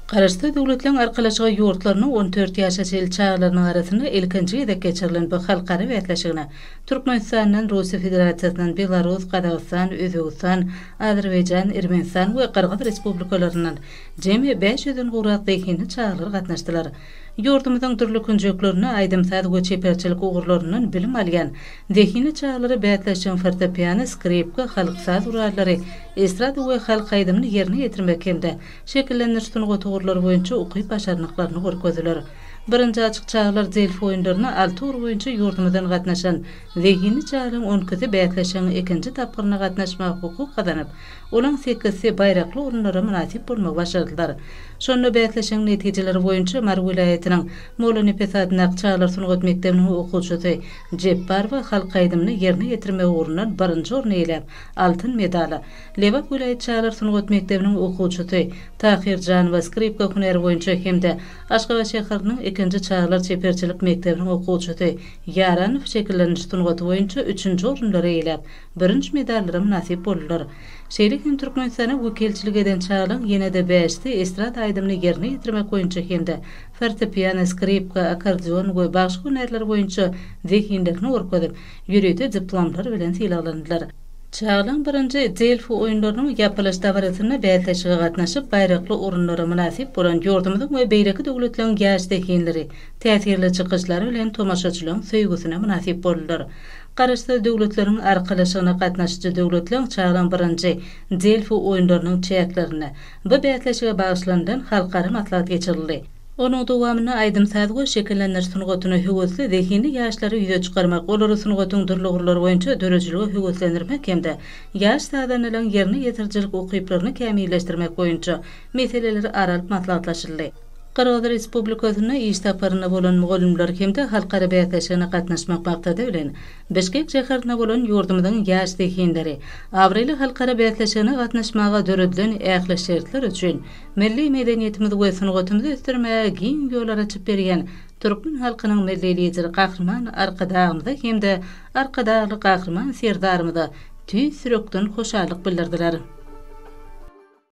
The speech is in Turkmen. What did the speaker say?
Garaşsyz Döwletleriň Arkalaşygy ýurtlarynyň 14 ýaşa çenli çagalarynyň arasynda ilkinji gezek geçirilen bu halkara bäsleşigine Türkmenistandan, Russiýa Federasiýasyndan, Belarus, Gazagystan, Özbegistan, Azerbaýjan, Ermenistan we Gyrgyz Respublikalaryndan jemi 500-den gowrak zehinli çagalar gatnaşdylar. Ýurdumyzyň dürli künjeklerinde aýdym-saz we çeperçilik ugurlaryndan bilim alýan zehinli çagalara bäsleşigiň fortepiano, skripka, halk saz gurallary, estrada we halk aýdymyny ýerine ýetirmek hem-de şekillendiriş sungaty ugurlary boýunça ukyp-başarnyklaryny görkezdiler. Birinji açyk çagalar Delfi oýunlaryna alty ugur boýunça ýurdumyzdan gatnaşan zehinli çagalaryň on ikisi bäsleşigiň ikinji tapgyryna gatnaşmaga hukuk gazanyp, olaň sekizisi baýrakly orunlara mynasyp bolmagy başardylar. Şonda bäsleşigiň netijeleri boýunça Mary welaýatynyň Mollanepes adyndaky çagalar sungat mekdebiniň okuwçysy Jepbarowa halk aýdymyny ýerine ýetirmek ugrundan birinji orny eýeläp, altyn medala, Lebap welaýat çagalar sungat mekdebiniň okuwçysy Tahyr Janowa skripka hünäri boýunça hem-de Aşgabat şäheriniň ikinji çagalar çeperçilik mekdebiniň okuwçysy Ýaranow şekillendiriş sungaty boýunça üçünji orunlary eýeläp, bürünç medallara mynasyp boldular. Şeýle hem Türkmenistana wekilçilik eden çagalaryň ýene-de bäşisi estrada aýdymyny ýerine ýetirmek boýunça hem-de fortepiano, skripka, akkordeon we bagşy hünärleri boýunça zehinlerini görkezip, ýörite diplomlar bilen sylaglandylar. Çagalaryň birinji Delfi oýunlarynyň ýapylyş dabarasynda bäsleşige gatnaşyp, baýrakly orunlara mynasyp bolan ýurdumyzyň we beýleki döwletleriň ýaş zehinleri täsirli çykyşlary bilen tomaşaçylaryň söýgüsine mynasyp boldular. Garaşsyz Döwletleriň Arkalaşygyna gatnaşyjy döwletleriň çagalaryň birinji Delfi oýunlarynyň çäklerinde bu bäsleşige bagyşlanylan halkara maslahat geçirildi. Onuň dowamynda aýdym-saz we şekillendiriş sungatyna höwesli zehinli ýaşlary ýüze çykarmak, olary sungatyň dürli ugurlary boýunça döredijilige höweslendirmek hem-de ýaş sazandalaryň ýerine ýetirijilik ukyplaryny kämilleşdirmek boýunça meseleler ara alyp maslahatlaşyldy. Gyrgyz Respublikasynda iş saparynda bolan mugallymlar hem-de halkara bäsleşigine gatnaşmak maksady bilen Bişkek şäherinde bolan ýurdumyzyň ýaş zehinleri abraýly halkara bäsleşigine gatnaşmaga döredilen ähli şertler üçin Milli medeniýetimizi we sungatymyzy ösdürmäge giň ýollar açyp berýän türkmen halkynyň Milli Lideri Gahryman Arkadagymyza hem-de Arkadagly Gahryman Serdarymyza tüýs ýürekden hoşallyk bildirdiler.